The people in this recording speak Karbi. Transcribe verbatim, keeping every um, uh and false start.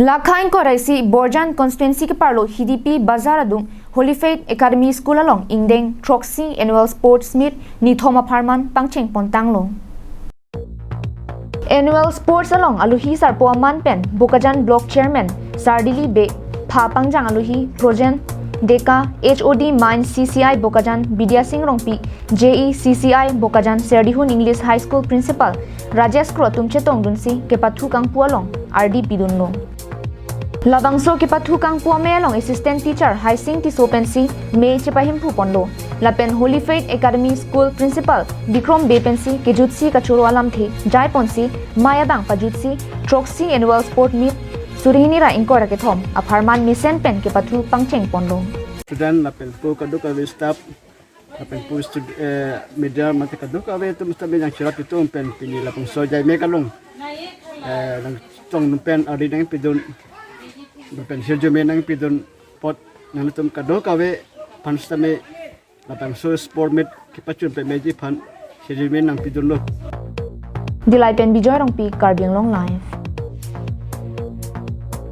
Lakha ingkoi ra isi Borjan constituency keparlo Hidipi Bazar adung Holy Faith Academy School along ingdeng throksi Annual Sports Meet nithom apharman pangcheng pontanglo. Annual Sports along aluhi sarpo aman pen Bokajan Block Chairman Sardili Bey, pha pangjang aluhi Projen Deka, H O D Mines C C I Bokajan, Bidya Sing Rongpi, J E C C I Bokajan, Serdihun English High School Principal Rajesh Kro atum chetongdunsi kepathu kangpu along ardi pidunlo. Labangso kepathu kangpu amei along Assistant Teacher Haising Tisso pensi mei chepahimphu ponlo. Lapen Holy Faith Academy School Principal Bikrom Bey pensi kejutsi kachoro alamthe jai ponsi mei abang pajutsi throksi Annual Sport Meet suri hini ra ingkoi ra kethom apharman mesen pen kepathu pangcheng ponlo. Student lapen ko kadokave staff lapen pu stud-, eh, media mate kadokave atum seta benjang chirap itum pen pini labangso jai me kalung. Eh, nangtong pen ari nangpidun, pen sirjume nangpidun apot nanglitum kadokave aphan seta me labangso sport meet kepachun pemeji aphan sirjume nangpidunlo. Dillai pen Bijoy Rongpi, Karbi Anglong Live.